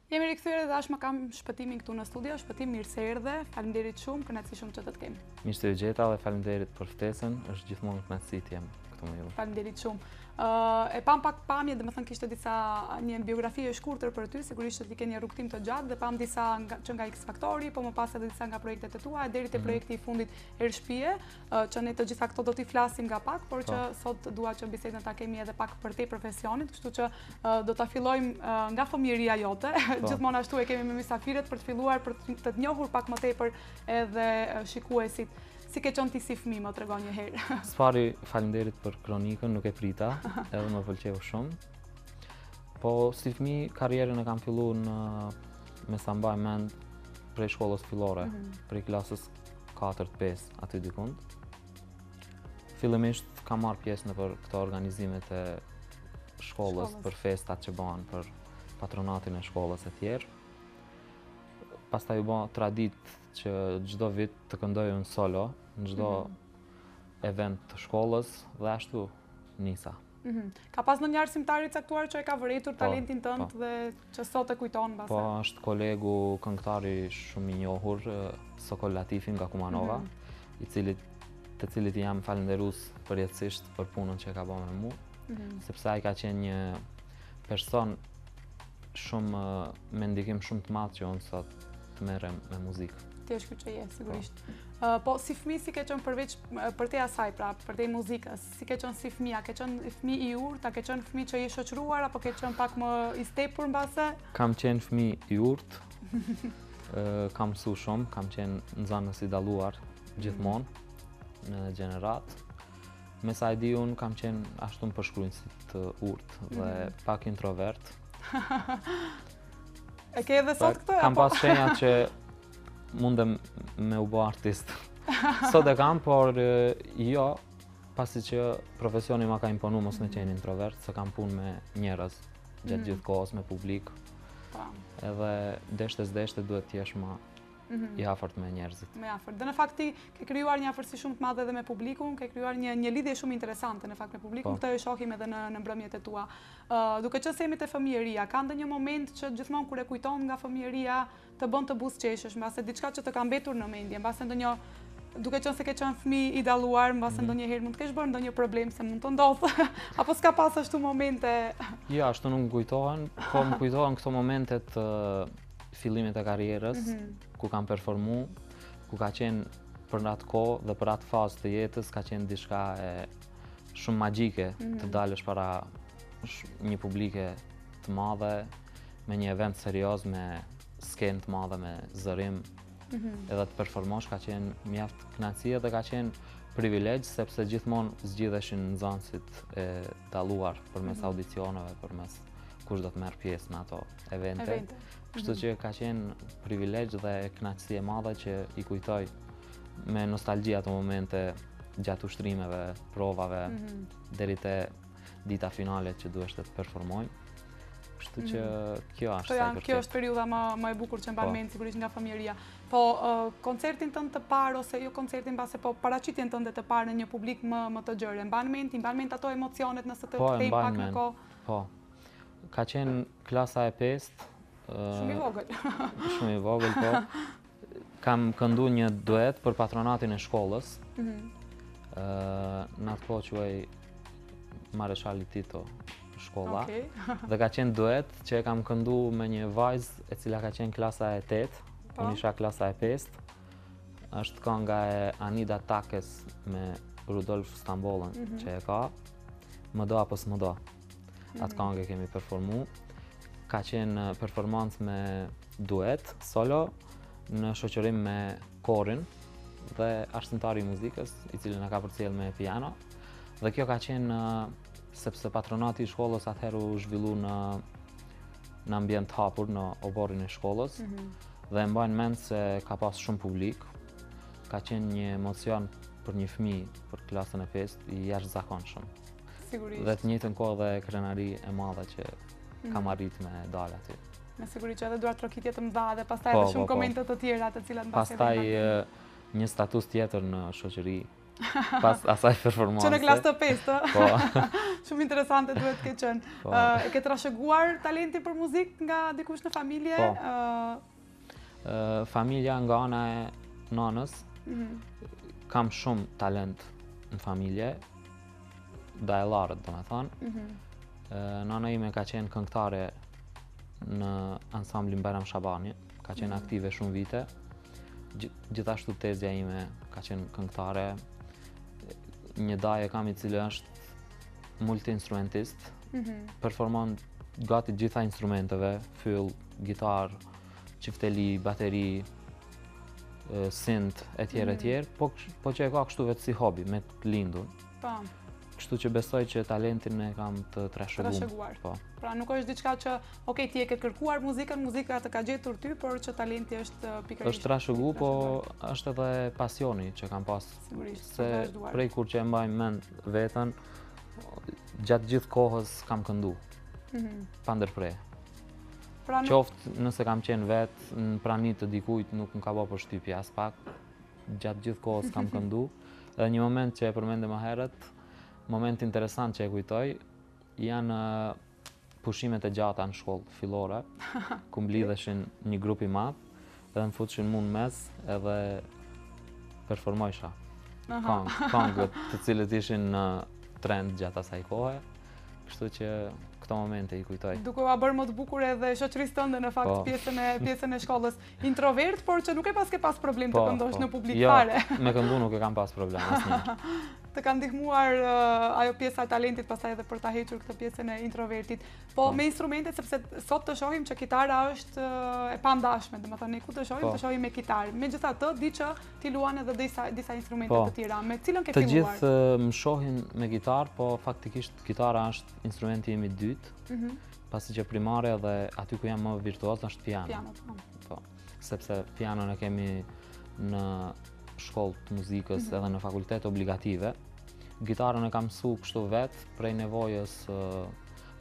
Jemi rikthyer dhe tashmë kam Shpëtimin këtu në studio. Shpëtim, mirë se erdhe. Faleminderit shumë, kënaqësi shumë që të të kemi. Mirë se ju gjeta dhe faleminderit për ftesën. Është gjithmonë kënaqësi të jem këtu me ju. Faleminderit shumë. E pam pak pamje, domethënë kishte disa një biografi e shkurtër për ty, sigurisht që ti ke një rrugëtim të gjatë dhe pam disa nga, që nga X Factori, po më pas edhe disa nga projektet e tua, deri te mhm. projekti i fundit Erë Shpie, që ne të gjitha këto do t'i flasim nga pak, por që po. sot dua që bisedën ta kemi edhe pak përtej profesionit, kështu që do ta fillojmë nga fëmijëria jote. Po. Gjithmonë ashtu e kemi me mysafirët për të filluar për të të njohur pak më tepër edhe shikuesit. Si ke qenë ti si fëmijë, më trego një herë. Së pari, faleminderit për kronikën, nuk e prita, edhe më pëlqeu shumë. Po si fëmijë karrierën e kam fillu në me sa mbaj mend prej shkollës fillore, mm -hmm. prej klasës 4-5 aty dikund. Fillimisht kam marrë pjesë nëpër këto organizimet e shkollës, për festat që bëhen për patronatin e shkollës e tjerë. Pastaj u bë traditë që çdo vit të këndoj unë solo në çdo mm -hmm. event të shkollës dhe ashtu nisa. Mhm. Ka pas ndonjë arsimtar i caktuar që e ka vërejtur po, talentin tënd po. dhe që sot e kujton mbase? Po, është kolegu këngëtari shumë i njohur, Sokol Latifi nga Kumanova, mm -hmm. i cili të cilit i jam falënderues përjetësisht për punën që e ka bërë me mu, mm -hmm. sepse ai ka qenë një person shumë me ndikim shumë të madh që unë sot të merrem me muzikë. Ti je ky që je, sigurisht. Po, po si fëmijë si ke qenë përveç përtej asaj, pra përtej muzikës, Si ke qenë si fëmijë? A ke qenë fëmijë i urtë? A ke qenë fëmijë që je shoqëruar apo ke qenë pak më i stepur mbase? Kam qenë fëmijë i urtë. kam mësu shumë, kam qenë nxënës i dalluar gjithmonë mm. në gjeneratë. Me sa e di unë kam qenë ashtu më përshkrujnë si të urtë dhe mm. pak introvert. e ke edhe sot këtë? Kam pas shenja që mundem me u bo artist. Sot e kam, por jo, Pasi që profesioni ma ka imponu mos me mhm. qenë introvert, se kam punë me njerëz gjatë mm. gjithë kohës, me publik. Po. Edhe deshte s'deshte duhet të jesh ma mhm. i afërt me njerëzit. Me afërt. Dhe në fakt ti ke krijuar një afërsi shumë të madhe edhe me publikun, ke krijuar një një lidhje shumë interesante në fakt me publikun, po. këtë e shohim edhe në në mbrëmjet e tua. Ë duke qenë se jemi te fëmijëria, ka ndonjë moment që gjithmonë kur e kujton nga fëmijëria, të bën të buzëqeshësh, mbase diçka që të ka mbetur në mendje, mbase ndonjë duke qenë se ke qenë fëmijë i dalluar, mbase mm. ndonjëherë mund të kesh bërë ndonjë problem se mund të ndodhë, apo s'ka pas ashtu momente? Jo, ashtu nuk më kujtohen, po më kujtohen këto momente të fillimit të karrierës, mm -hmm. ku kam performu, ku ka qenë për në atë kohë dhe për atë fazë të jetës, ka qenë diçka e shumë magjike mm -hmm. të mhm. dalësh para një publike të madhe, me një event serioz, me skenë të madhe, me zërim, mm -hmm. edhe të performosh, ka qenë mjaft kënaqësi edhe ka qenë privilegj, sepse gjithmonë zgjidheshin nxënësit e dalluar përmes mm -hmm. audicioneve, përmes kush do të merr pjesë në ato evente. evente. Kështu mm -hmm. që ka qenë privilegj dhe kënaqësi e madhe që i kujtoj me nostalgji ato momente gjatë ushtrimeve, provave, mm -hmm. deri te dita finale që duheshte të performojmë. Kështu që mm. kjo është sa i përket. Kjo është periudha më më e bukur që mban po. mend sigurisht nga fëmijëria. Po koncertin tënd të parë ose jo koncertin mbase po paraqitjen tënde të parë në një publik më më të gjerë, e mban mend, i mban mend ato emocionet nëse të po, kthejmë pak në kohë. Po. Ka qenë klasa e pestë. Shumë i vogël. Shumë i vogël, po. Kam këndu një duet për patronatin e shkollës. Mm -hmm. Në atë kohë quhej Mareshali Tito shkolla. Okay. dhe ka qenë duet që e kam këndu me një vajzë e cila ka qenë klasa e 8, po. unë isha klasa e 5. Është kënga e Anida Takes me Rudolf Stambollën mm -hmm. që e ka. Më do apo s'më do. Mm -hmm. Atë këngë e kemi performu. Ka qenë performancë me duet, solo, në shoqërim me korin dhe arsimtari i muzikës, i cili na ka përcjellë me piano. Dhe kjo ka qenë sepse patronati i shkollës atëherë u zhvillu në në ambient të hapur në oborrin e shkollës mm -hmm. dhe e mbaj mend se ka pas shumë publik. Ka qenë një emocion për një fëmijë për klasën e pestë i jashtëzakonshëm. Sigurisht. Dhe të njëjtën kohë dhe krenari e madhe që mm -hmm. kam arrit me dalë aty. Me siguri që edhe duartrokitje të mëdha dhe pastaj po, edhe shumë po, po. komente të tjera të cilat mbase Pastaj një status tjetër në shoqëri. Pas asaj performance. Që në klasë të pestë. Po. Shumë interesante duhet të ketë qenë. Po. E ke trashëguar talentin për muzikë nga dikush në familje? Po. Familja nga ana e nanës, mhm. kam shumë talent në familje, dajallarët, domethonë. Mm Nana ime ka qenë këngëtare në ansamblin Bajram Shabani, ka qenë mm aktive shumë vite. Gjithashtu tezja ime ka qenë këngëtare. Një dajë kam i cili është multi-instrumentist, mm -hmm. performon gati gjitha instrumenteve, fyll, gitarë, çifteli, bateri, synth, e tjerë, e mhm. tjerë, po, po që e ka kështu vetë si hobi, me të lindun. Po. Kështu që besoj që talentin e kam të trashëguar. Trashëguar. Po. Pra nuk është diçka që, ok, ti e ke kërkuar muzikën, muzika të ka gjetur ty, por që talenti është pikërisht. Është trashëgu, po është edhe pasioni që kam pas. Sigurisht, se prej kur që e mbaj mend veten, gjatë gjithë kohës kam këndu. Mm -hmm. Pa ndërpre. Pra nuk... Qoftë nëse kam qenë vetë, në prani të dikujt, nuk më ka bo përshtypje aspak. Gjatë gjithë kohës kam këndu. Edhe një moment që e përmende më herët, moment interesant që e kujtoj, janë pushimet e gjata në shkollë fillore, ku mblidheshin një grup i madh edhe më futshin mu në mes edhe performojsha. Kong, kongët të cilët ishin në trend gjatë asaj kohe. Kështu që këto momente i kujtoj. Duke ua bërë më të bukur edhe shoqërisë tënde në fakt po. pjesën e pjesën e shkollës. Introvert, por që nuk e paske pas problem të po, këndosh po. në publik jo, fare. me këndu nuk e kam pas problem asnjëherë. Të ka ndihmuar uh, ajo pjesa e talentit pastaj edhe për ta hequr këtë pjesën e introvertit. Po, po. me instrumentet sepse sot të shohim që kitara është uh, e pandashme, domethënë ne ku të shohim, po. të shohim me kitarë. Megjithatë, di që ti luan edhe disa disa instrumente po. të tjera. Me cilën ke filluar? Të gjithë uh, më shohin me gitarë, po faktikisht gitara është instrumenti im i dytë. Mm -hmm. Pasi që primare dhe aty ku jam më virtuoz është piano. Piano, po. Po, sepse pianon e kemi në shkollë të muzikës mm -hmm. edhe në fakultet obligative. Gitarën e kam mësu kështu vetë prej nevojës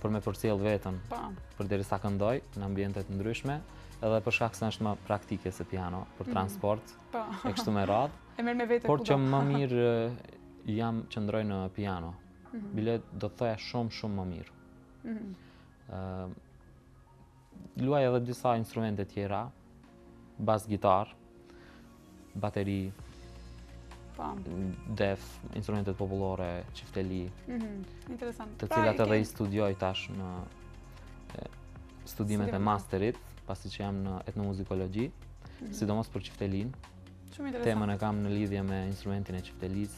për me përcjell veten. Po. Përderisa këndoj në ambiente të ndryshme, edhe për shkak se është më praktike se piano për mm -hmm. transport. Po. E kështu me radhë. E merr me vete Por që më mirë jam qëndroj në piano. Mm -hmm. Bile do të thoja shumë shumë më mirë. Mm -hmm. Luaj edhe disa instrumente tjera, bas gitarë, bateri, po. def, instrumentet popullore, çifteli. Mm -hmm. Interesant. Të pra, cilat edhe i studioj tash në studimet e masterit, pasi që jam në etnomuzikologji, mm -hmm. sidomos për çiftelinë. Shumë interesant. Temën e kam në lidhje me instrumentin e çiftelisë,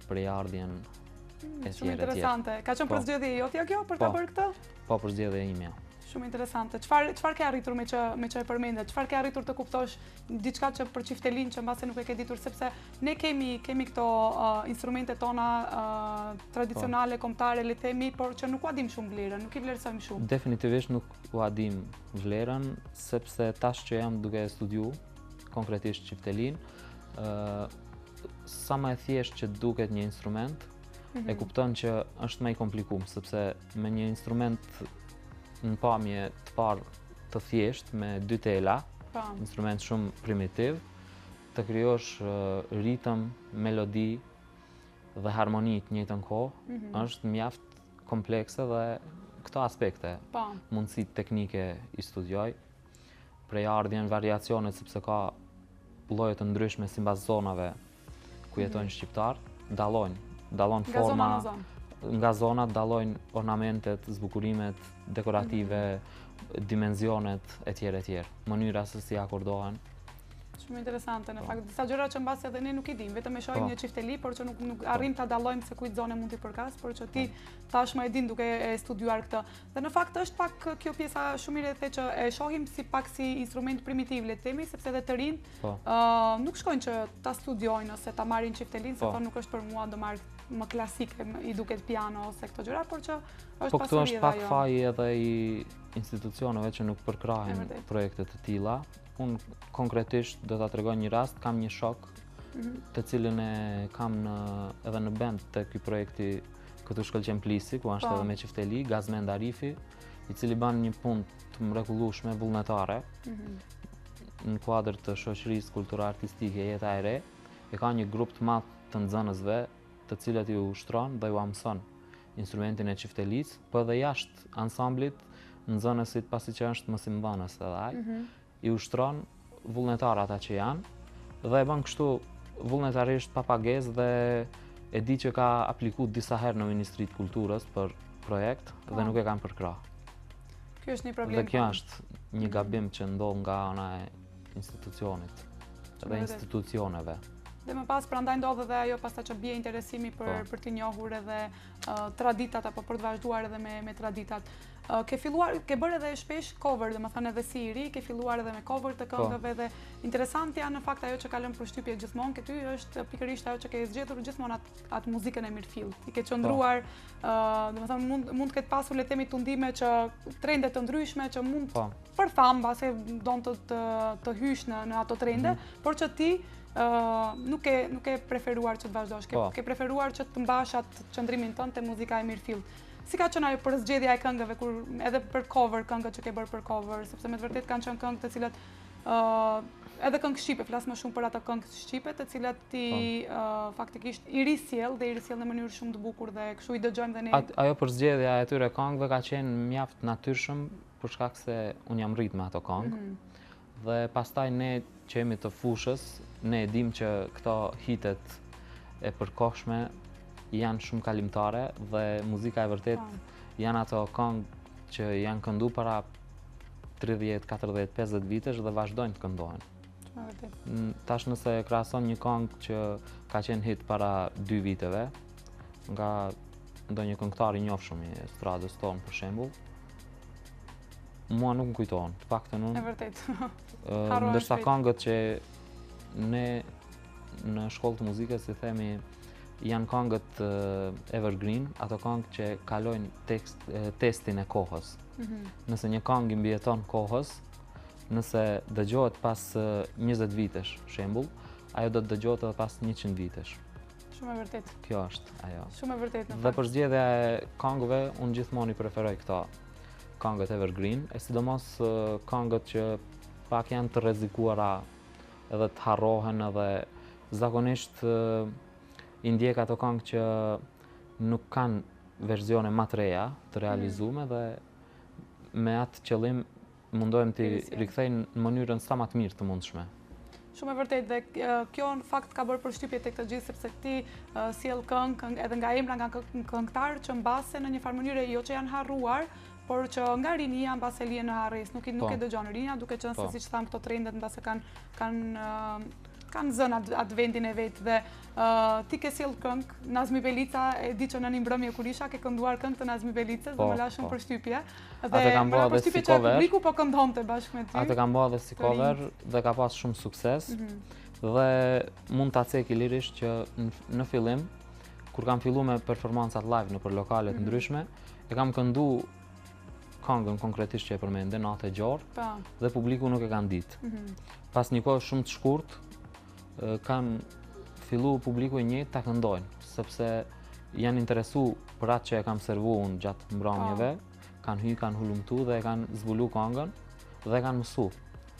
prejardhjen mm, e Shumë interesante. Ka qenë po. përzgjedhje jotja kjo për ta po. bërë këtë? Po, përzgjedhje imja. Shumë interesante. Çfarë çfarë ke arritur me që me që e përmende? Çfarë ke arritur të kuptosh diçka që për çiftelinë që mbase nuk e ke ditur sepse ne kemi kemi këto uh, instrumente tona uh, tradicionale, po. kombëtare, le të themi, por që nuk ua dim shumë vlerën, nuk i vlerësojmë shumë. Definitivisht nuk ua dim vlerën sepse tash që jam duke studiu konkretisht çiftelinë, ë uh, sa më e thjeshtë që duket një instrument, mm -hmm. e mhm. kupton që është më i komplikuar sepse me një instrument në pamje të parë të thjeshtë me dy tela, po. instrument shumë primitiv, të krijosh ritëm, melodi dhe harmoni të njëjtën kohë, mm -hmm. është mjaft komplekse dhe këto aspekte, po. mundësitë teknike i studioj, prejardhjen, variacionet, sepse ka lloje të ndryshme simbas zonave ku mhm. jetojnë shqiptarët, dallojnë, dallon forma, nga zona në zonë. Nga zonat dallojnë ornamentet, zbukurimet dekorative, mm -hmm. dimenzionet etj etj. Mënyra se si akordohen. Shumë interesante në po. fakt. Disa gjëra që mbase edhe ne nuk i dimë, vetëm e shohim po. një çifteli, por që nuk nuk po. arrijmë ta dallojmë se kujt zone mund t'i përkas, por që ti tashmë e din duke e studiuar këtë. Dhe në fakt është pak kjo pjesa shumë mirë e the që e shohim si pak si instrument primitiv, le të themi, sepse edhe të rinjtë po. nuk shkojnë që ta studiojnë ose ta marrin çiftelinë, se po. thonë nuk është për mua, do marr më klasike, i duket piano ose këto gjëra, por që është po, këtu është pak faji edhe i institucioneve që nuk përkrahin projekte të tilla. Unë konkretisht do ta tregoj një rast, kam një shok mhm. të cilin e kam në edhe në bend te ky projekti Këtu shkëlqen plisi, ku është po. edhe me çifteli, Gazmend Arifi, i cili ban një punë të mrekullueshme vullnetare. Mm -hmm. Në kuadër të shoqërisë kulturore artistike Jeta e Re, e ka një grup të madh të nxënësve të cilët i ushtron dhe ua mëson instrumentin e çiftelisë, po edhe jashtë ansamblit nxënësit pasi që është mësimdhënës edhe ai, mm -hmm. i ushtron vullnetar ata që janë dhe e bën kështu vullnetarisht pa pagesë dhe e di që ka apliku disa herë në Ministri të Kulturës për projekt dhe po. nuk e kanë përkrah. Ky është një problem. Dhe kjo po. është një gabim që ndodh nga ana e institucionit dhe institucioneve. Dhe më pas prandaj ndodh edhe ajo pastaj që bie interesimi për po. për të njohur edhe uh, traditat apo për të vazhduar edhe me me traditat. Uh, ke filluar, ke bërë edhe shpesh cover, domethënë edhe si i ri, ke filluar edhe me cover të po. këngëve dhe interesantja në fakt ajo që ka lënë përshtypje gjithmonë te ty është pikërisht ajo që ke zgjedhur gjithmonë atë atë muzikën e mirëfilltë. I ke qëndruar, po. uh, domethënë mund mund të ketë pasur le të themi tundime që trende të ndryshme që mund po. për famë mbase don të të, të hysh në në ato trende, mm -hmm. por që ti uh, nuk ke nuk ke preferuar që të vazhdosh, ke, po. ke preferuar që të mbash atë qëndrimin tënd te muzika e mirëfilltë. Si ka qenë ajo përzgjedhja e këngëve kur edhe për cover, këngët që ke bërë për cover, sepse me të vërtetë kanë qenë këngë të cilat uh, edhe këngë shqipe, flas më shumë për ato këngë shqipe, të cilat ti po. uh, faktikisht i risjell dhe i risjell në mënyrë shumë të bukur dhe kështu i dëgjojmë dhe ne. At, ajo përzgjedhja e atyre këngëve ka qenë mjaft natyrshëm për shkak se unë jam rrit me ato këngë. Mm -hmm. Dhe pastaj ne që jemi të fushës, ne e dim që këto hitet e përkohshme janë shumë kalimtare dhe muzika e vërtetë po. janë ato këngë që janë këndu para 30, 40, 50 vitesh dhe vazhdojnë të këndohen. Tash nëse krahason një këngë që ka qenë hit para 2 viteve, nga ndonjë këngëtar i njofshëm i estradës tonë për shembull, Mua nuk më kujtohen, të paktën unë. E vërtetë. Ndërsa këngët që ne në shkollë të muzikës i themi janë këngët evergreen, ato këngë që kalojnë tekst, testin e kohës. Mm -hmm. Nëse një këngë i mbijeton kohës, nëse dëgjohet pas 20 vitesh, shembull, ajo do të dëgjohet edhe pas 100 vitesh. Shumë e vërtetë. Kjo është ajo. Shumë e vërtetë. Dhe përzgjedhja e këngëve, unë gjithmonë i preferoj këto. Këngët evergreen, e sidomos këngët që pak janë të rrezikuara edhe të harrohen edhe zakonisht i ndjek ato këngë që nuk kanë versione ma të reja të mm. realizume dhe me atë qëllim mundohem t'i rikthej në mënyrën sa ma të mirë të mundshme. Shumë e vërtetë dhe kjo në fakt ka bërë përshtypje tek të gjithë sepse ti sjell këngë, këngë edhe nga emra nga këngëtarë që mbase në një farë mënyre jo që janë harruar, por që nga rinia mbase lihen në harresë, nuk i nuk po. e dëgjon rinia, duke qenë se po. siç thamë këto trendet mbase kanë kanë kanë zënë atë, atë vendin e vet dhe uh, ti ke sjellë këngë Nazmi Belica e di që në një mbrëmje kur isha ke kënduar këngë të Nazmi Belicës po, dhe më la shumë po. përshtypje. Dhe Atë kam bërë edhe si cover. Publiku po këndonte bashkë me ty. Atë kam bërë edhe si cover dhe ka pas shumë sukses. Mm -hmm. Dhe mund ta ceki lirisht që në fillim kur kam fillu me performancat live nëpër lokale të mm -hmm. ndryshme, e kam këndu këngën konkretisht që e përmende, Natë e Gjorë, po. dhe publiku nuk e kanë ditë. Mm -hmm. Pas një kohë shumë të shkurt, kanë fillu publiku i njëjtë ta këndojnë, sepse janë interesu për atë që e kam servu unë gjatë mbramjeve, po. kanë hy, kanë hulumtu dhe e kanë zbulu kangën dhe e kanë mësu.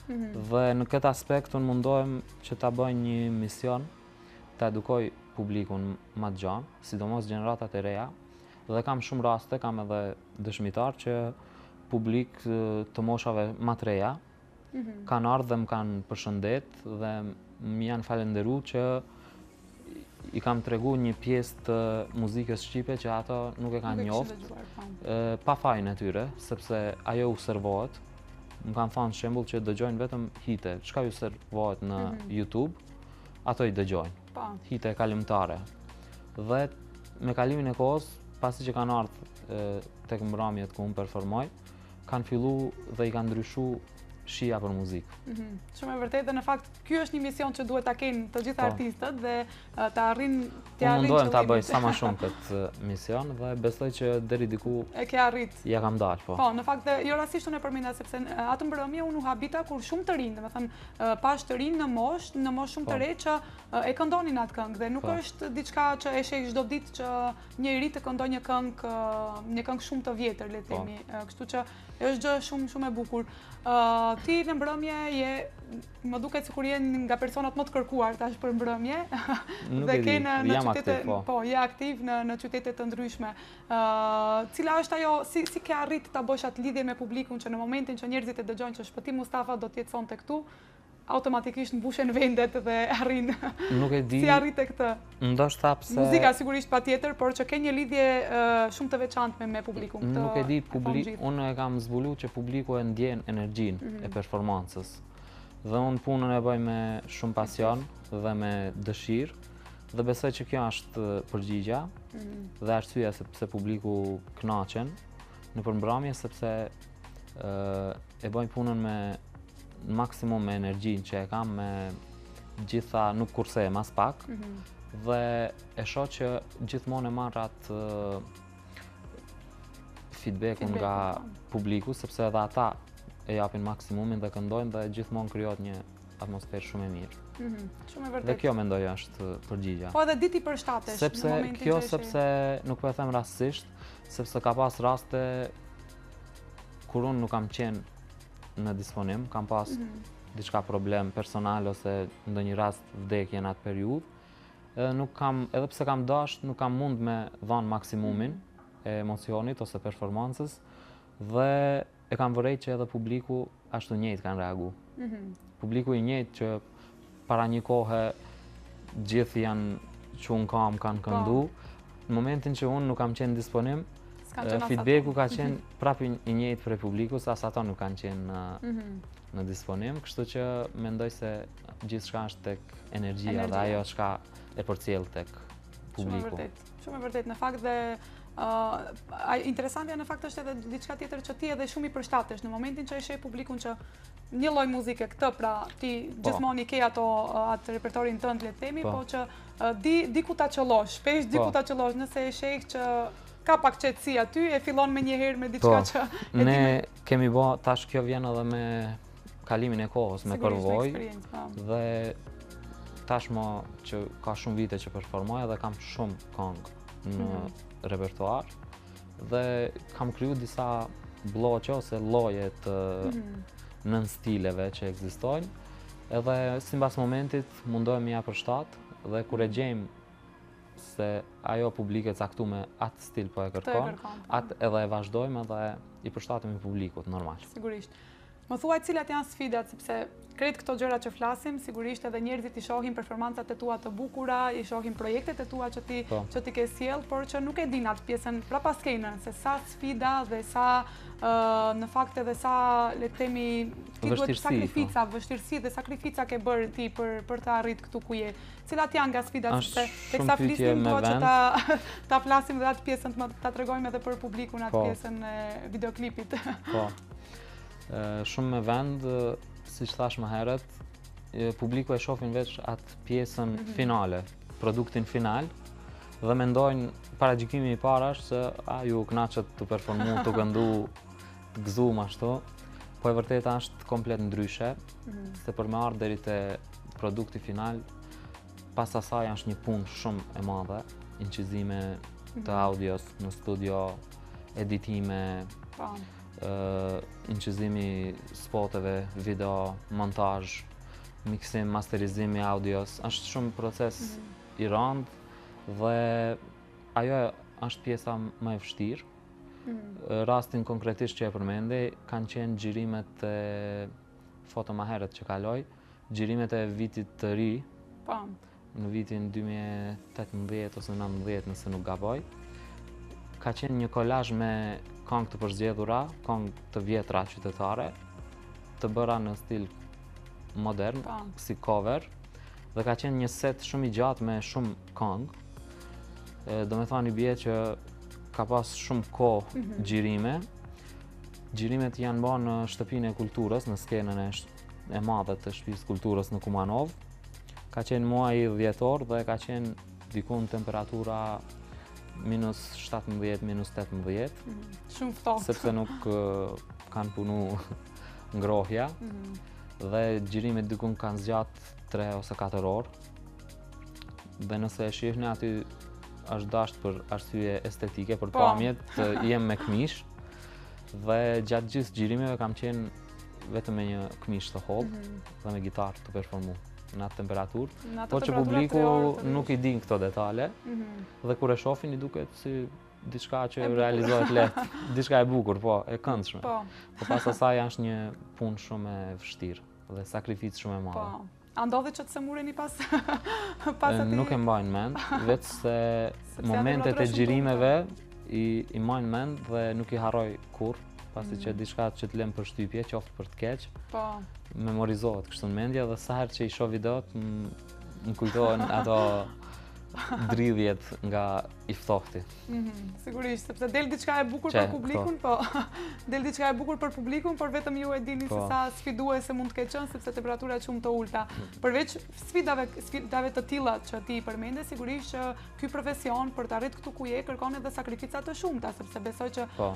Mm -hmm. Dhe në këtë aspekt unë mundohem që ta bëj një mision, ta edukoj publikun ma të gjanë, sidomos gjeneratat e reja, dhe kam shumë raste, kam edhe dëshmitar që publik të moshave ma të reja, mm -hmm. kanë ardhë dhe më kanë përshëndet dhe më janë falenderu që i kam tregu një pjesë të muzikës shqipe që ato nuk e kanë njoft, po. pa fajin e tyre, sepse ajo u servohet. Më kanë thanë shembull që dëgjojnë vetëm hite, çka ju servohet në mm -hmm. YouTube, ato i dëgjojnë. Po. Hite kalimtare. Dhe me kalimin e kohës, pasi që kanë ardhë tek mbramjet ku unë performoj, kanë fillu dhe i kanë ndryshu shija për muzikë. Mm -hmm. Shumë e vërtetë dhe në fakt ky është një mision që duhet ta kenë të gjithë po. artistët dhe të arrijnë të arrijnë. Mundohem ta bëj sa më shumë këtë mision dhe besoj që deri diku e ke arrit. Ja kam dalë, po. Po, në fakt dhe jo rastësisht unë e përmenda sepse atë mbrëmje unë u habita kur shumë të rinj, domethënë pashë të rinj në moshë, në moshë shumë të po. re që e këndonin atë këngë dhe nuk po. është diçka që e sheh çdo ditë që një i ri të këndojë një këngë, një këngë shumë të vjetër, le të po. themi. Kështu që është gjë shumë shumë e bukur. Ti në mbrëmje je, më duket sikur je nga personat më të kërkuar tash për mbrëmje. Nuk e di, në, në jam qytete, aktiv, po. Po, je aktiv në, në qytete të ndryshme. Cila është ajo, si, si ke arrit ta bësh atë lidhje me publikun që në momentin që njerëzit e dëgjojnë që Shpëtim Mustafa do të jetë sonte këtu, automatikisht mbushen vendet dhe arrin. Nuk e di. Si arrite këtë? Ndoshta pse Muzika sigurisht patjetër, por që ke një lidhje shumë të veçantë me me publikun. Këtë Nuk e di, publik, unë e kam zbulu që publiku e ndjen energjinë mm -hmm. e performancës. Dhe unë punën e bëj me shumë pasion dhe me dëshirë dhe besoj që kjo është përgjigja mm -hmm. dhe arsyeja se pse publiku kënaqen nëpër mbrëmje sepse e bëj punën me maksimum me energjinë që e kam me gjitha nuk kursehem aspak mm -hmm. dhe e shoh që gjithmonë e marr atë feedbackun nga po. publiku sepse edhe ata e japin maksimumin dhe këndojnë dhe gjithmonë krijohet një atmosferë shumë e mirë. Mm -hmm, shumë e vërtetë. Dhe kjo mendoj është përgjigja. Po edhe di t'i përshtatesh sepse, në momentin kjo që sepse nuk po e them rastësisht, sepse ka pas raste kur unë nuk kam qenë në disponim, kam pas mm -hmm. diçka problem personal ose ndonjë rast vdekje në atë periudhë. Edhe nuk kam, edhe pse kam dasht, nuk kam mund me dhanë maksimumin mm -hmm. e emocionit ose performancës dhe e kam vërejt që edhe publiku ashtu njëjtë kanë reagu. Mm -hmm. Publiku i njëjtë që para një kohe gjithë janë çu në kamë kanë po. këndu, në momentin që unë nuk kam qenë në disponim, feedbacku ka qenë prapë i njëjtë prej publikut, as ato nuk kanë qenë në, mhm. në disponim, kështu që mendoj se gjithçka është tek energjia, energjia. dhe ajo çka e përcjell tek publiku. Shumë e vërtetë, shumë e vërtetë. Në fakt dhe Uh, interesantja në fakt është edhe diçka tjetër që ti edhe shumë i përshtatesh në momentin që e sheh publikun që një lloj muzike këtë, pra ti po. gjithmonë i ke ato atë repertorin tënd le të themi, po, po që di di ku ta qëllosh, shpesh di po. ku ta qëllosh, nëse e sheh që ka pak qetësi aty, e fillon menjëherë me diçka po, që e Ne kemi bo, tash kjo vjen edhe me kalimin e kohës, me përvojë, po. dhe tashmë që ka shumë vite që performoj edhe kam shumë kongë në mm -hmm. repertoar, dhe kam kriju disa blloqe ose lloje të mm -hmm. nënstileve që ekzistojnë, edhe simbas momentit mundohem me ia përshtat, dhe kur e mhm. gjejmë se ajo publikë e caktume atë stil po e kërkon, po. atë edhe e vazhdojmë edhe i përshtatemi publikut, normal. Sigurisht. Më thuaj cilat janë sfidat, sepse krejt këto gjëra që flasim, sigurisht edhe njerëzit i shohin performancat e tua të bukura, i shohin projektet e tua që ti, po. që ti ke sjellë, por që nuk e din atë pjesën prapa skenën, se sa sfida dhe sa në fakt edhe sa, le të themi, ti duhet po. sakrifica, vështirësi dhe sakrifica ke bërë ti për, për të arrit këtu ku je. Cilat janë nga sfidat, sepse teksa flisnim dua që ta, ta flasim dhe atë pjesën, të ta tregojmë edhe për publikun atë po. pjesën e videoklipit. Po. Shumë me vend, siç thashë më herët, publiku e shofin veç atë pjesën mm -hmm. finale, produktin final, dhe mendojnë paragjykimi i parë është se a ju kënaqët tu performu, tu këndu, të gëzum ashtu, po e vërteta është komplet ndryshe, mm -hmm. se për me ardhë deri te produkti final, pas asaj është një punë shumë e madhe, incizime të mhm. audios në studio, editime, po. incizimi spoteve, video, montazh, miksim, masterizim i audios, është shumë proces mm -hmm. i randë dhe ajo është pjesa më e vështirë. Mm -hmm. Rastin konkretisht që e përmende, kanë qenë xhirimet e foto ma herët që kaloi, xhirimet e vitit të ri, po. në vitin 2018 ose 19 nëse nuk gaboj, ka qenë një kolazh me kangë të përzgjedhura, kangë të vjetra qytetare, të bëra në stil modern, po. si cover, dhe ka qenë një set shumë i gjatë me shumë kangë, domethanë i bie që ka pas shumë kohë mm -hmm. xhirime, Xhirimet janë ba në shtëpinë e kulturës, në skenën e, e madhe të shtëpisë kulturës në Kumanovë. Ka qenë muaji dhjetor dhe ka qenë dikun temperatura minus 17, minus 18. Mm, shumë ftohtë. Sepse nuk kanë punu ngrohja. Mm. Dhe xhirimet dikun kanë zgjatë 3 ose 4 orë. Dhe nëse e shihni aty është dasht për arsye estetike, për po. pamjet, të jem me këmishë. Dhe gjatë gjithë xhirimeve kam qenë vetëm me një këmishë të hollë mm -hmm. dhe me gitarë tu performu në atë temperaturë. Po që publiku nuk i din këto detale mm -hmm. dhe kur e shofin i duket si diçka që realizohet lehtë, diçka e bukur, po, e këndshme. Po. Po pas asaj është një punë shumë e vështirë dhe sakrificë shumë e madhe. Po. A ndodhi që të sëmureni pas pas atij? Nuk e mbaj mend, veç se momentet e xhirimeve i i mbaj mend dhe nuk i harroj kurrë, pasi që mm. diçka që të lën përshtypje, qoftë për të keq. Po. Memorizohet kështu në mendje dhe sa herë që i shoh videot, më kujtohen ato dridhjet nga i ftohti. Mhm, sigurisht, sepse del diçka e bukur për publikun, po. Del diçka e bukur për publikun, por vetëm ju e dini se po. sa sfiduese mund të ketë qenë, sepse temperaturat shumë të ulta. Përveç sfidave, sfidave të tilla që ti i përmende, sigurisht që ky profesion për të arritur këtu ku je kërkon edhe sakrifica të shumta, sepse besoj që po.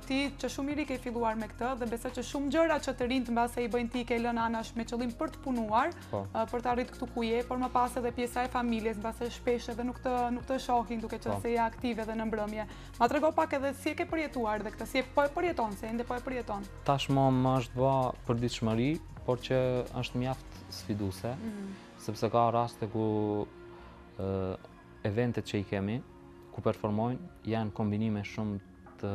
ti që shumë i ri ke filluar me këtë dhe besoj që shumë gjëra që të rinjtë mbase i bëjnë ti ke lënë anash me qëllim për të punuar, po. për të arritur këtu ku je, por më pas edhe pjesa e familjes, mbase shpesh edhe nuk të nuk të shohin duke qenë po. se je aktiv edhe në mbrëmje. Ma trego pak edhe si e ke përjetuar dhe këtë, si e po e përjeton, se ende po e përjeton. Tashmë më është bë përditshmëri, por që është mjaft sfiduese, mm -hmm. sepse ka raste ku ë eventet që i kemi, ku performojnë, janë kombinime shumë të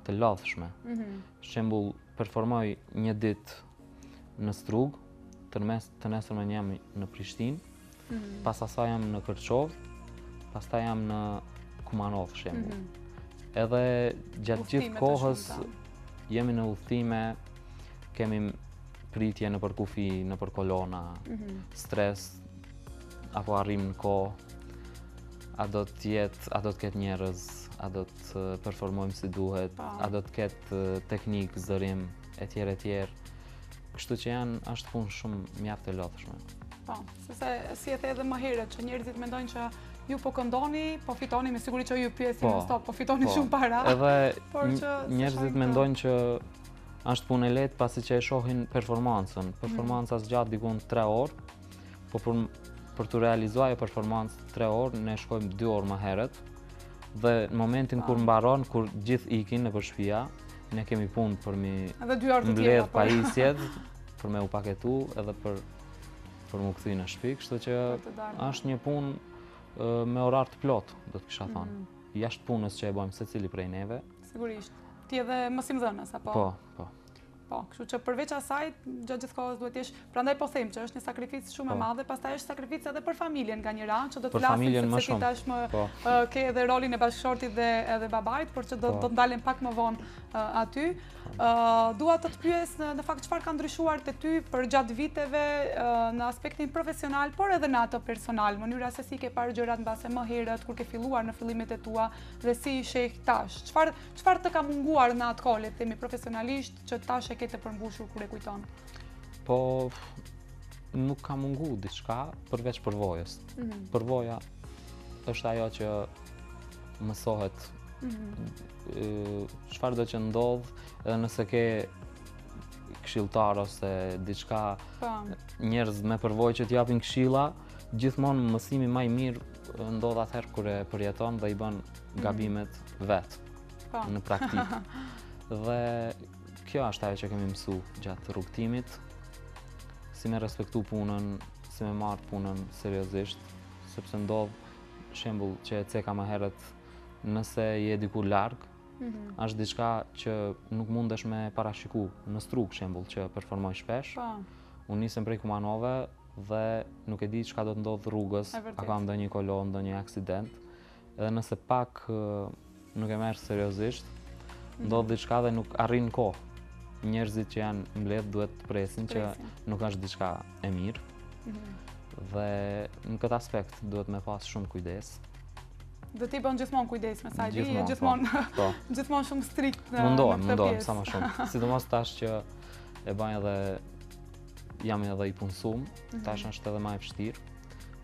të lodhshme. Mm -hmm. Shembull, performoj një ditë në Strugë, të, mes, të nesërmen jam në Prishtinë, mm -hmm. pas asaj jam në Kërçovë, pastaj jam në Kumanovë, shembull. Mm -hmm. Edhe gjatë gjithë kohës jemi në udhëtime, kemi pritje nëpër kufi, nëpër kolona, mm -hmm. stres, apo arrijmë në kohë, a do të jetë, a do të ketë njerëz, a do të performojmë si duhet, po. a do të ketë teknikë, zërim, etj etj. Kështu që janë është punë shumë mjaft e lodhshme. Po, sepse si e the edhe më herët që njerëzit mendojnë që ju po këndoni, po fitoni, me siguri që ju pyesin po, stop, po fitoni po. shumë para. Edhe por që njerëzit mendojnë që është punë e lehtë pasi që e shohin performancën. Mhm. Performanca zgjat diku 3 orë, po për për të realizuar ajo performancë 3 orë, ne shkojmë 2 orë më herët. Dhe në momentin kur mbaron, kur gjithë ikin nëpër shpia, ne kemi punë për mi mbledh po. pajisjet, për me u paketu edhe për për m'u kthy në shtëpi, kështu që është një punë me orar të plotë, do të kisha thënë. Mm -hmm. Jashtë punës që e bëjmë secili prej neve. Sigurisht. Ti edhe mësimdhënës apo? Po, po. Po, kështu që përveç asaj, gjatë gjithë kohës duhet të jesh, prandaj po them që është një sakrificë shumë e po. madhe, pastaj është sakrificë edhe për familjen nga njëra anë, që do të flasim sepse ti tashmë po. ke edhe rolin e bashkëshortit dhe edhe babait, por që do po. do të ndalem pak më vonë aty. Dua të të pyes në, në fakt çfarë ka ndryshuar te ty përgjatë viteve në aspektin profesional, por edhe në atë personal, mënyra se si ke parë gjërat mbase më herët kur ke filluar në fillimet e tua dhe si i sheh tash. Çfarë Çfarë të ka munguar në atë kohë, le të themi profesionalisht, që tash e ke të përmbushur kur e kujton? Po nuk ka mungu diçka përveç përvojës. Mm -hmm. Përvoja është ajo që mësohet mm -hmm. çfarëdo që ndodh, edhe nëse ke këshilltar ose diçka po. njerëz me përvojë që të japin këshilla, gjithmonë mësimi ma i mirë ndodh atëherë kur e përjeton dhe i bën mhm. gabimet vetë po. në praktikë. Dhe kjo është ajo që kemi mësu gjatë rrugëtimit, si me respektu punën, si me marrë punën seriozisht, sepse ndodh shembull që e ceka më herët nëse je diku larg, mm -hmm. është diçka që nuk mundesh me parashiku në Strugë shembull që performoj shpesh. Po. Unë nisem prej Kumanove dhe nuk e di çka do të ndodhë rrugës, a ka ndonjë kolonë, ndonjë aksident. Edhe nëse pak nuk e merr seriozisht, mhm. ndodh diçka dhe nuk arrin në kohë. Njerëzit që janë mbledh duhet të presin që nuk është diçka e mirë. Mhm. Dhe në këtë aspekt duhet me pas shumë kujdes. Dhe ti bën gjithmonë kujdes me sa e di, je gjithmonë po. po. gjithmonë shumë strikt në mundohem, këtë mundohem, sa më shumë. Sidomos tash që e baj edhe jam edhe i punësum, mhm. tash është edhe më e vështirë,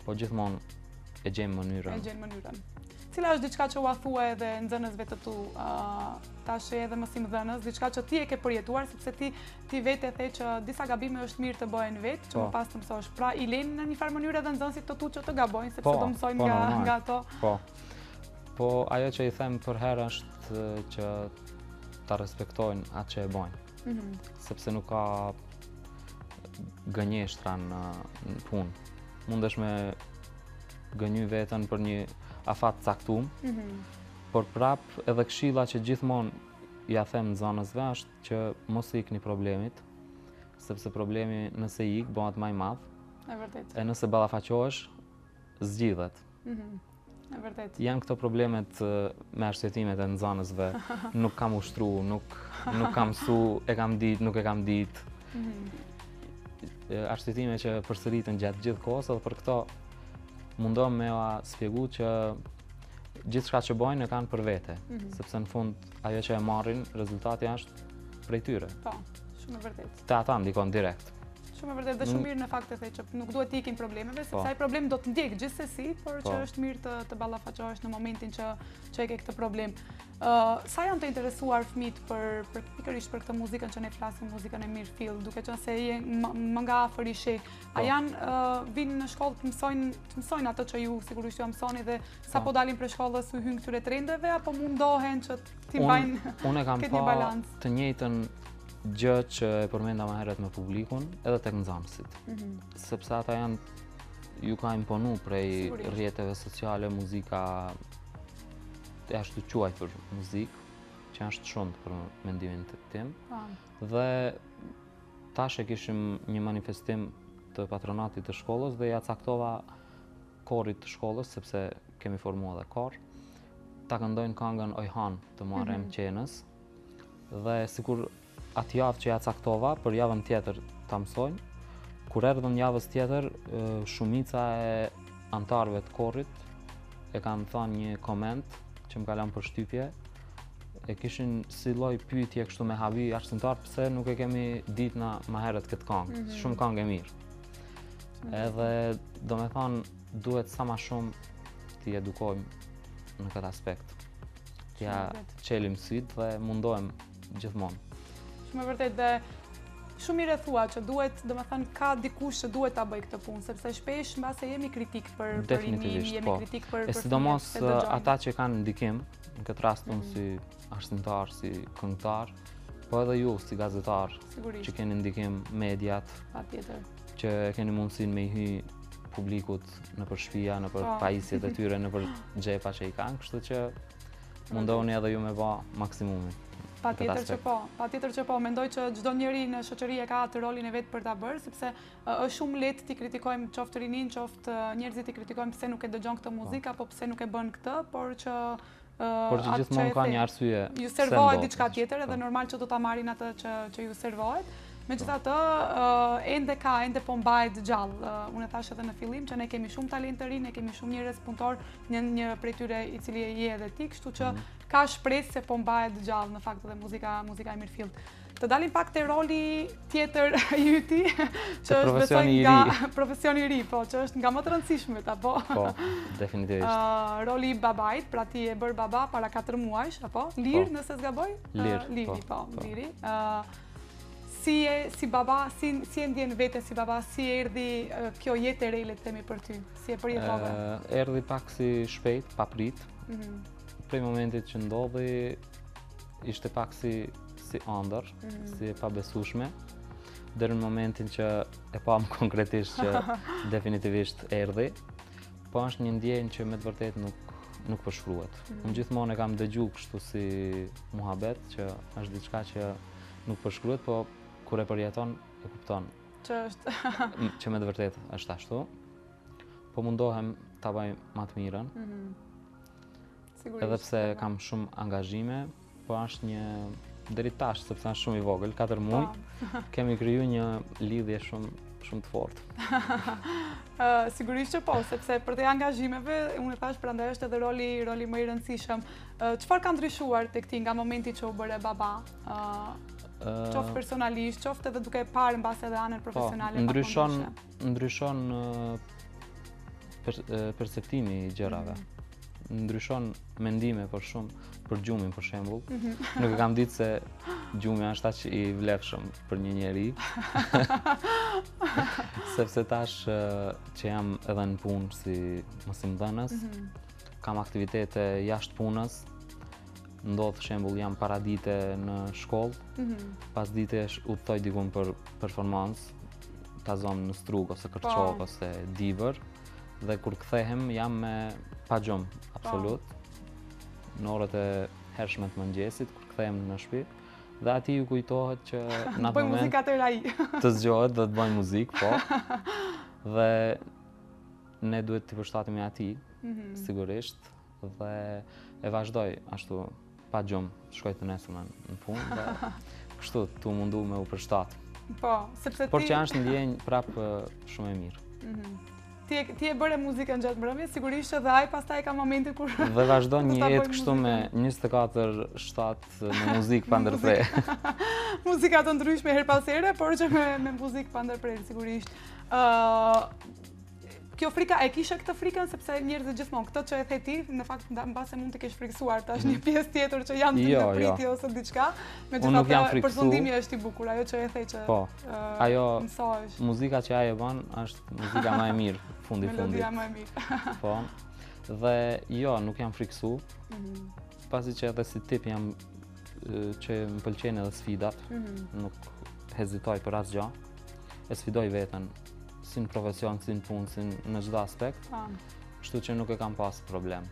po gjithmonë e gjejmë mënyrën. E gjejmë mënyrën. Cila është diçka që ua thua edhe nxënësve të tu, tash edhe mësimdhënës, diçka që ti e ke përjetuar, sepse ti, ti vetë e the që disa gabime është mirë të bëhen vetë, që më po. pas të mësosh. Pra, i len në një farë mënyrë edhe nxënësit të tu që të gabojnë, sepse po, do mësojnë po, nga, nga ato. Po, po ajo që i them përherë është që ta respektojnë atë që e bojnë. Mm -hmm. Sepse nuk ka gënjeshtra në, në punë. Mundesh me gënjy veten për një afat caktum, mm -hmm. por prap edhe këshilla që gjithmonë ja them nxënësve është që mos i ikni problemit, sepse problemi nëse i ik bëhet më i madh. E vërtetë. E nëse ballafaqohesh, zgjidhet. Mm -hmm. E vërtetë. Janë këto problemet me arsyetimet e nxënësve, nuk kam ushtru, nuk nuk kam mësu, e kam ditë, nuk e kam ditë. Mm -hmm. Arsyetime që përsëriten gjatë gjithë kohës edhe për këto mundohem me ua spjegu që gjithçka që bojnë e kanë për vete, mm -hmm. sepse në fund ajo që e marrin, rezultati është prej tyre. Po, shumë e vërtetë. Te ata ndikon direkt. Shumë e vërtetë dhe shumë mirë në fakt e the që nuk duhet t'i ikim problemeve, sepse po. ai problem do të ndjekë gjithsesi, por që po. është mirë të të ballafaqohesh në momentin që që e ke këtë problem. Ë uh, sa janë të interesuar fëmijët për për pikërisht për këtë muzikën që ne flasim, muzikën e mirëfilltë, duke qenë se je më nga afër i sheh. A po. janë uh, vijnë në shkollë të mësojnë të mësojnë ato që ju sigurisht ua mësoni dhe sapo po dalin prej shkollës u hyjnë këtyre trendeve apo mundohen që t'i mbajnë Unë e kam pa të njëjtën gjë që e përmenda më herët me publikun, edhe tek nxënësit. Mm -hmm. Sepse ata janë ju ka imponu prej rrjeteve sociale, muzika e ashtuquajtur muzikë, që është shumë për mendimin tim. Pa. Dhe tash e kishim një manifestim të patronatit të shkollës dhe ja caktova korit të shkollës, sepse kemi formu edhe kor, ta këndojnë kangën Oj Hanë të Muharrem mm -hmm. Qenës, Dhe sikur atë javë që ja caktova, për javën tjetër ta mësojnë, kur erdhën javës tjetër, shumica e anëtarëve të korit e kanë thënë një koment që më ka lënë përshtypje, e kishin si lloj pyetje kështu me habi arsimtar pse nuk e kemi ditë na më herët këtë këngë, mm -hmm. shumë këngë e mirë. Mm -hmm. Edhe domethanë duhet sa ma shumë t'i edukojmë në këtë aspekt. T'ia çelim sytë dhe mundohem gjithmonë. Shumë e vërtetë dhe shumë mirë e thua që duhet, domethënë, ka dikush që duhet ta bëjë këtë punë, sepse shpesh mbase jemi kritik për, për rininë, jemi po. kritik për, për E sidomos ata që kanë ndikim, në këtë rast unë mm. si arsimtar, si këngëtar, po edhe ju si gazetar, që keni ndikim mediat, Patjetër. që keni mundësinë me i hy publikut nëpër shpia, nëpër po. pajisjet e tyre, nëpër xhepa që i kanë, kështu që mundohuni edhe ju me ba maksimumin. Patjetër që po, patjetër që po, mendoj që çdo njeri në shoqëri e ka atë rolin e vet për ta bërë, sepse është shumë lehtë t'i kritikojmë qoftë rininë, qoftë njerëzit t'i kritikojmë pse nuk e dëgjon këtë muzikë po. apo pse nuk e bën këtë, por që Por që gjithmonë ka një arsye. Ju servohet diçka tjetër edhe po. normal që do ta marrin atë që që ju servohet. Megjithatë, ende ka, ende po mbahet gjallë. Unë e thashë edhe në fillim që ne kemi shumë talent të ri, ne kemi shumë njerëz punëtorë, një një prej tyre i cili je edhe ti, kështu që mhm. ka shpresë se po mbahet gjallë në fakt edhe muzika, muzika e mirëfilltë. Të dalim pak te roli tjetër i yti, që është besoj nga profesioni i ri, po, që është nga më të rëndësishmit, apo? Po, definitivisht. Roli i babait, pra ti je bërë baba para 4 muajsh, apo? Lir, po. nëse s'gaboj? Lir, Liri, po, po, po. Liri. Si je si baba, si, si e ndjen veten si baba, si erdhi kjo jetë e re, le të themi për ty, si e përjetove? Erdhi pak si shpejt, paprit. Mm -hmm. Prej momentit që ndodhi, ishte pak si si ëndërr, mm -hmm. si e pabesueshme deri në momentin që e pamë konkretisht që definitivisht erdhi. Po është një ndjenjë që me të vërtetë nuk nuk përshkruhet. Mm -hmm. Unë gjithmonë e kam dëgju kështu si muhabet që është diçka që nuk përshkruhet, po kur e përjeton e kupton. Që është që me të vërtetë është ashtu. Po mundohem ta bëj ma të mirën. Mm -hmm. Sigurisht. Edhe pse kam shumë angazhime, po është një deri tash sepse është shumë i vogël, 4 muaj, po. kemi kriju një lidhje shumë shumë të fortë. Uh, sigurisht që po, sepse përtej angazhimeve, unë e thashë prandaj është edhe roli roli më i rëndësishëm. Çfarë ka ndryshuar tek ti nga momenti që u bëre baba? Uh, qoftë personalisht, qoftë edhe duke parë mbase edhe anën po, profesionale. Po, ndryshon ndryshon perceptimi i gjërave. Mm. Ndryshon mendime për shumë, për gjumin për shembull. Mm -hmm. Nuk e kam ditë se gjumi është aq i vlefshëm për një njeri. Sepse tash që jam edhe në punë si mësimdhënës, mm -hmm. kam aktivitete jashtë punës. Ndodh shembull jam paradite në shkollë, mm -hmm. pasdite udhëtoj dikun për performancë, ta zom në Strugë ose Kërçovë po. ose Dibër dhe kur kthehem jam me pa gjumë po. absolut. Në orët e hershme të mëngjesit kur kthehem në shtëpi dhe atij ju kujtohet që në atë moment të zgjohet dhe të bëjë muzikë, po. Dhe ne duhet t'i përshtatemi atij, mm -hmm. sigurisht, dhe e vazhdoj ashtu pa gjumë, shkoj të nesërmen në punë dhe kështu tu mundu me u përshtat. Po, sepse ti... Por që është ndjenjë prapë shumë e mirë. Mhm. Ti, ti e bëre muzikën gjatë mbrëmjes, sigurisht edhe ai pastaj ka momentin kur... Dhe vazhdon një jetë kështu me 24-7 me muzikë pa ndërprerë. Muzika të ndryshme herë pas here, por që me, me muzikë pa ndërprerë, sigurisht. Uh, Kjo frika, e kishe këtë frikën sepse njerëzit gjithmonë këtë që e the ti, në fakt mbase mund të kesh frikësuar tash një mhm. pjesë tjetër që janë të jo, në pritje jo. ose diçka. Megjithatë përfundimi është i bukur, ajo që e the që po, ajo mësohesh. Muzika që ai e bën është muzika më e mirë, fundi fundit. Melodia më e mirë. po. Dhe jo, nuk jam frikësu. Mm -hmm. Pasi që edhe si tip jam që më pëlqejnë edhe sfidat, mm -hmm. nuk hezitoj për asgjë. E sfidoj veten si në profesion, si në punë, si në çdo aspekt. Po. Kështu që nuk e kam pas problem.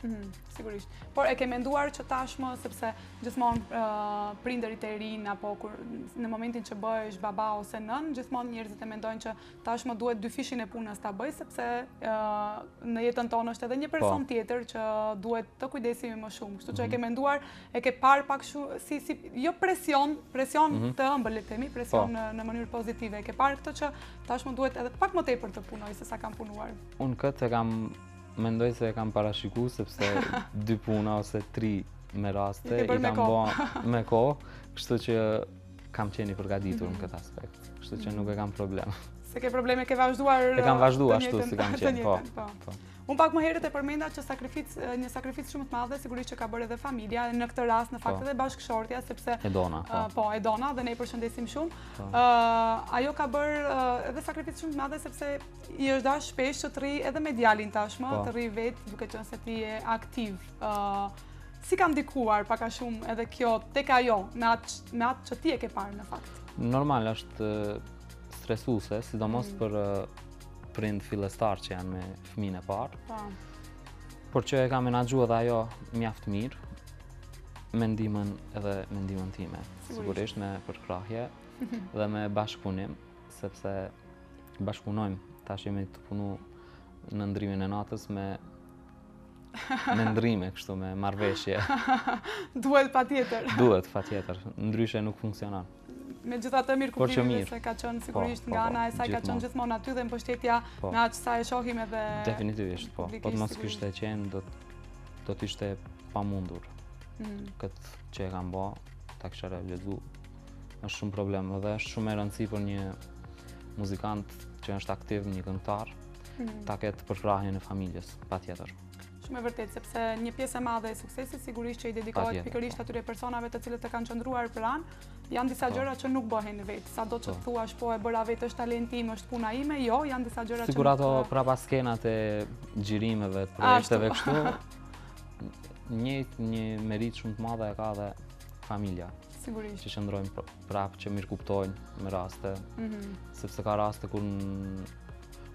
Mm, sigurisht. Por e ke menduar që tashmë, sepse gjithmonë uh, prindërit e rinj, apo kur, në momentin që bëhesh baba ose nënë, gjithmonë njerëzit e mendojnë që tashmë duhet dyfishin e punës ta bëj, sepse uh, në jetën tonë është edhe një person po. tjetër që duhet të kujdesemi më shumë. Kështu që e ke mhm. menduar e ke parë pak shumë, si, si, jo presion, presion mm -hmm. të ëmbël, le të themi, presion po. në, në mënyrë pozitive. E ke parë këtë që tashmë duhet edhe pak më tepër të punoj se sa kam punuar. Unë këtë e kam, mendoj se e kam parashiku, sepse dy puna ose tri me raste, i kam bo me kohë, kështu që kam qenë i përgatitur mm -hmm. në mhm. këtë aspekt, kështu që nuk e kam problem. S'e ke probleme, ke vazhduar E kam vazhduar ashtu si kam qenë, po. po. po. Unë pak më herët e përmenda që sakrificë, një sakrificë shumë të madhe, sigurisht që ka bërë edhe familja, në këtë rast në fakt po. edhe bashkëshortja, sepse Edona, po. Po, Edona dhe ne e përshëndesim shumë. Po. Ajo ka bërë edhe sakrificë shumë të madhe sepse i është dashur shpesh që të rri edhe me djalin tashmë, po. të rri vetë duke qenë se ti je aktiv. Si ka ndikuar pak a shumë edhe kjo tek ajo me atë me atë që ti e ke parë në fakt? Normal është stresuese, sidomos mm. për prind fillestar që janë me fëmijën e parë. Po. Por që e ka menaxhu edhe ajo mjaft mirë, me ndihmën edhe me ndihmën time, sigurisht me përkrahje dhe me bashkëpunim, sepse bashkëpunojmë, tash jemi tu punu në ndrimin e natës me me ndrime kështu me marrëveshje. Duhet patjetër. Duhet patjetër, ndryshe nuk funksionon. Megjithatë mirëkuptimi se ka qenë po, sigurisht po, nga po, ana e saj ka qenë gjithmonë aty dhe mbështetja me aq sa e shohim edhe Definitivisht, po. Po të mos kishte qenë do do të ishte pamundur. Mm. Këtë që e kam bo, ta kisha realizu. Është shumë problem dhe është shumë e rëndësi për një muzikant që është aktiv, një këngëtar, mm. ta ketë përkrahjen e familjes, patjetër. Shumë e vërtetë, sepse një pjesë e madhe e suksesit sigurisht që i dedikohet pikërisht po. atyre personave të cilët të kanë qëndruar pranë, janë disa po. gjëra që nuk bëhen vetë. Sado që po. të thuash po e bëra vetë është talenti im, është puna ime, jo, janë disa gjëra që Sikur ato prapaskenat e xhirimeve, të projekteve kështu, njëjtë një meritë shumë të madhe e ka dhe familja. Sigurisht. Që qëndrojnë prapë, që mirëkuptojnë me raste, mhm. sepse ka raste kur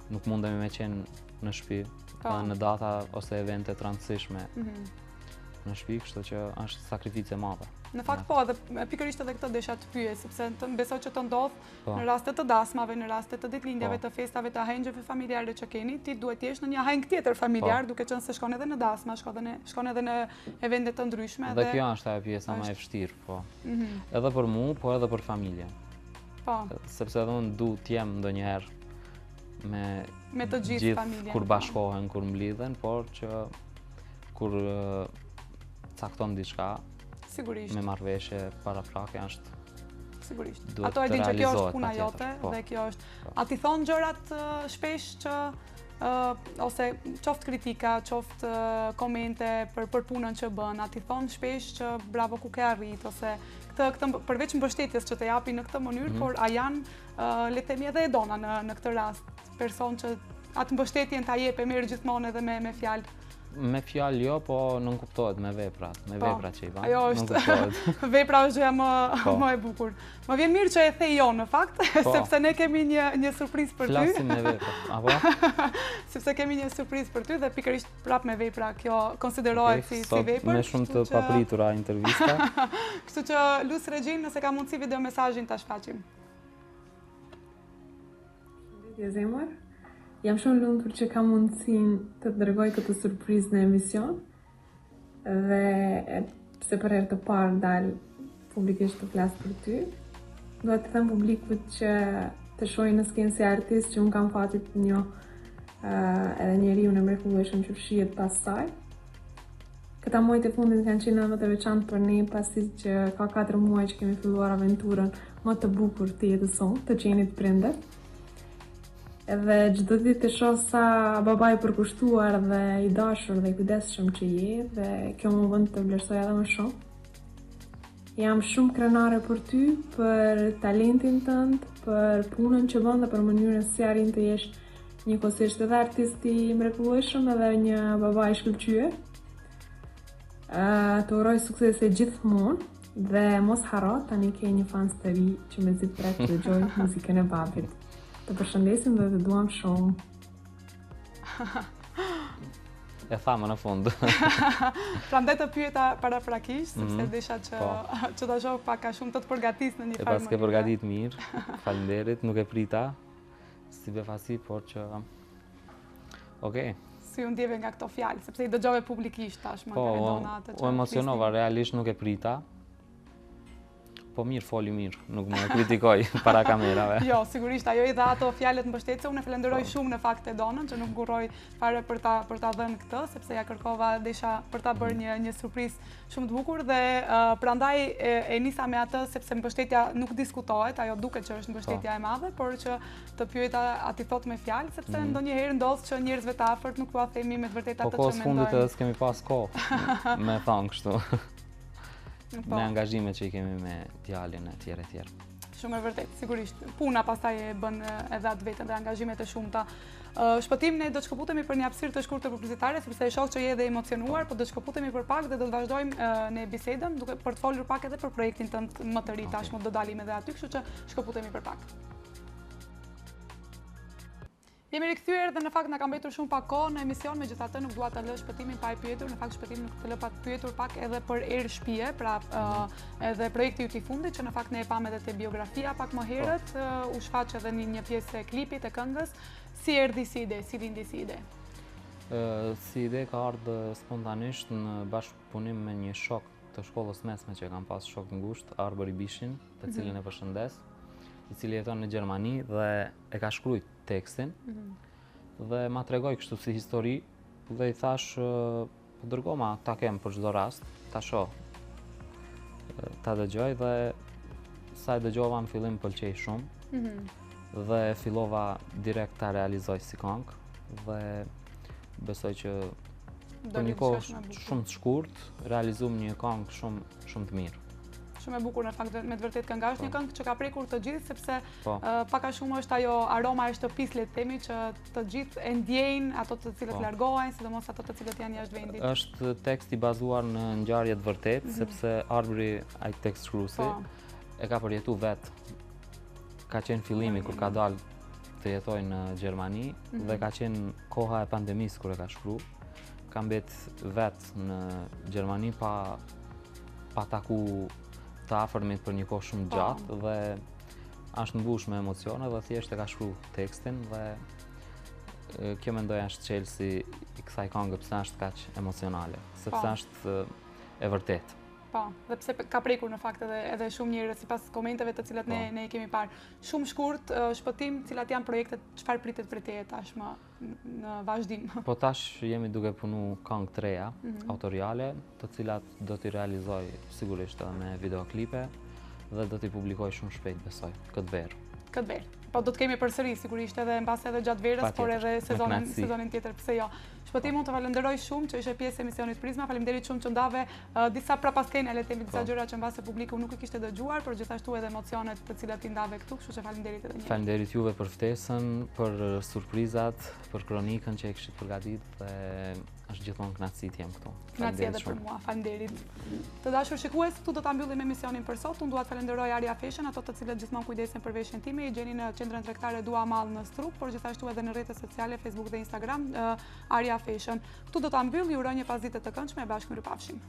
nuk mundemi me qenë në shtëpi, po. në data ose evente të rëndësishme mhm. në shtëpi, kështu që është sakrificë e madhe. Në fakt po, edhe pikërisht edhe këtë desha të pyes, sepse të besoj që të ndodh po. në raste të dasmave, në raste të ditëlindjeve, po. të festave, të ahengjeve familjare që keni, ti duhet të jesh në një aheng tjetër familjar, duke qenë se shkon edhe në dasma, shkon edhe në shkon edhe në evente të ndryshme dhe kjo është ajo pjesa më e vështirë, po. Mhm. Edhe për mua, po edhe për familjen. Po. Sepse edhe unë du të jem ndonjëherë me me të gjithë familjen. Kur po. bashkohen, kur mblidhen, por që kur cakton diçka, sigurisht me marrëveshje paraprake është sigurisht. Ato e dinë që kjo është puna jote po. dhe kjo është. Po. A t'i thonë gjërat shpesh që ose qoftë kritika, qoftë komente për për punën që bën, a t'i thonë shpesh që bravo ku ke arrit ose këtë këtë përveç mbështetjes që të japin në këtë mënyrë, mm -hmm. por a janë le të themi edhe Edona në në këtë rast, person që atë mbështetjen ta jep e merr gjithmonë edhe me me fjalë. Me fjalë jo, po nënkuptohet me veprat, me po, veprat që i ban. Ajo është, vepra është gjëja më, po. më e bukur. Më vjen mirë që e the jo në fakt, po. sepse ne kemi një, një surprizë për ty. Flasim me vepra, apo? sepse kemi një surprizë për ty dhe pikërisht prap me vepra kjo konsiderohet okay, si, si vepër. Me shumë të papritura intervista. Kështu që lus regjinë nëse ka mundësi video mesazhin ta shfaqim. Përshëndetje zemër. Jam shumë e lumtur që kam mundësinë të të dërgoj këtë surprizë në emision dhe pse për herë të parë dal publikisht të flas për ty. Dua të them publikut që të shohin në skenë si artist që unë kam fatin të njoh edhe njeriun e mrekullueshëm që fshihet pas saj. Këta muajt e fundit kanë qenë edhe më të veçantë për ne, pasi që ka 4 muaj që kemi filluar aventurën më të bukur të jetës sonë, të qenit prindër. Edhe çdo ditë të shoh sa baba i përkushtuar dhe i dashur dhe i kujdesshëm që je dhe kjo më bën të vlerësoj edhe më shumë. Jam shumë krenare për ty, për talentin tënd, për punën që bën dhe për mënyrën si arrin të jesh Njëkohësisht edhe artist i mrekullueshëm edhe një baba i shkëlqyer. Të uroj suksese gjithmonë dhe mos harro tani ke një fans të ri që mezi pret të dëgjojë muzikën e babit. Të përshëndesim dhe të duam shumë. E tha më në fund. Prandaj të pyeta paraprakisht, sepse mm -hmm. desha që, po. që ta shoh pak a shumë të të përgatis në një farë mënyre. E paske përgatit mirë, faleminderit, nuk e prita. Si befasi, por që... Okej. Si u ndjeve nga këto fjalë, sepse i dëgjove publikisht tashmë po, nga Edona atë që... U emocionova, realisht nuk e prita. Po mirë, foli mirë, nuk më kritikoi para kamerave. Jo, sigurisht, ajo i dha ato fjalët mbështetëse, unë e falenderoj po. shumë në fakt Edonën, që nuk ngurroi fare për ta, për ta dhënë këtë, sepse ia kërkova desha për ta bërë një, një surprizë Shumë të bukur dhe prandaj e nisa me atë sepse mbështetja nuk diskutohet, ajo duket që është mbështetja po. e madhe, por që të pyeta a t'i thotë me fjalë, sepse mm. ndonjëherë ndodh që njerëzve të afërt nuk ua themi me të vërtetë po, atë po, që mendojmë. Po kohës fundit edhe s'kemi pas kohë me thanë kështu. Po. Me angazhimet që i kemi me djalin e tjerë e tjerë. Shumë e vërtetë, sigurisht. Puna pastaj e bën edhe atë vetën dhe angazhimet e shumta. Shpëtim, ne do të shkëputemi për një hapësirë të shkurtër publicitare, sepse e shoh që je edhe emocionuar, po do të shkëputemi për pak dhe do të vazhdojmë ne bisedën, duke për të folur pak edhe për projektin tënd më të ri tashmë do dalim edhe aty, kështu që shkëputemi për pak. Jemi rikthyer dhe në fakt na ka mbetur shumë pak kohë në emision, megjithatë nuk dua ta lë Shpëtimin pa e pyetur, në fakt Shpëtim nuk të lë pa të pyetur pak edhe për Erë Shpie, pra edhe projekti yt i fundit që në fakt ne e pamë edhe te biografia pak më herët, po. u shfaq edhe një një pjesë e klipit e këngës. Si erdhi si ide, si lindi si ide? Si ide ka ardhë spontanisht në bashkëpunim me një shok të shkollës mesme që e kam pas shok ngushtë, Arbër Ibishin, të cilin mhm. e përshëndes, i cili jeton në Gjermani dhe e ka shkrujt tekstin mm -hmm. dhe ma tregoi kështu si histori dhe i thash po dërgoma ta kem për çdo rast, ta shoh. Ta dëgjoj dhe sa e dëgjova në fillim më pëlqeu shumë. Mm -hmm. Dhe fillova direkt ta realizoj si këngë dhe besoj që për një kohë shumë të shkurt realizum një këngë shumë shumë të mirë. Shumë e bukur në fakt me të vërtetë kënga është një po. këngë që ka prekur të gjithë sepse po. pak a shumë është ajo aroma e shtëpisë le të themi që të gjithë e ndjejnë ato të cilët po. largohen, sidomos ato të cilët janë jashtë vendit. Është tekst i bazuar në ngjarje të vërtetë mm -hmm. sepse Arbri ai tekstshkruesi e ka përjetu vetë. Ka qenë fillimi kur ka dalë të jetojë në Gjermani mm -hmm. dhe ka qenë koha e pandemisë kur e ka shkru. Ka mbet vetë në Gjermani pa pa taku të afërmit për një kohë shumë po. gjatë dhe është mbush me emocione dhe thjesht e ka shkru tekstin dhe kjo mendoj është çelësi i kësaj këngë pse është kaq emocionale, sepse po. është e vërtetë. Po, dhe pse ka prekur në fakt edhe edhe shumë njerëz sipas komenteve të cilat ne po. ne i kemi parë. Shumë shkurt, Shpëtim, cilat janë projektet, çfarë pritet prej teje tashmë? në vazhdim. Po tash jemi duke punu këngë të reja, mm -hmm. autoriale, të cilat do t'i realizoj sigurisht edhe me videoklipe dhe do t'i publikoj shumë shpejt besoj, këtë verë. Këtë verë. Po do të kemi përsëri sigurisht edhe mbase edhe gjatë verës, por edhe sezonin sezonin tjetër, pse jo. Shpëtim, unë të falenderoj shumë që ishe pjesë e emisionit Prizma, faleminderit shumë që ndave disa prapaskena, le të themi disa po. gjëra që mbase publiku nuk i kishte dëgjuar, por gjithashtu edhe emocionet të cilat i ndave këtu, kështu që faleminderit edhe një herë. Faleminderit juve për ftesën, për surprizat, për kronikën që e kishit përgatit dhe Është gjithmonë kënaqësi të jem këtu. Kënaqësi edhe për mua. Faleminderit. Të dashur shikues, këtu do ta mbyllim emisionin për sot. Unë dua të falenderoj Aria Fashion, ato të cilët gjithmonë kujdesen për veshjen time, i gjeni në qendrën tregtare Dua Mall në Strugë, por gjithashtu edhe në rrjetet sociale Facebook dhe Instagram Aria Fashion. Këtu do ta mbyll, ju uroj një pasdite të këndshme e bashkë mirupafshim.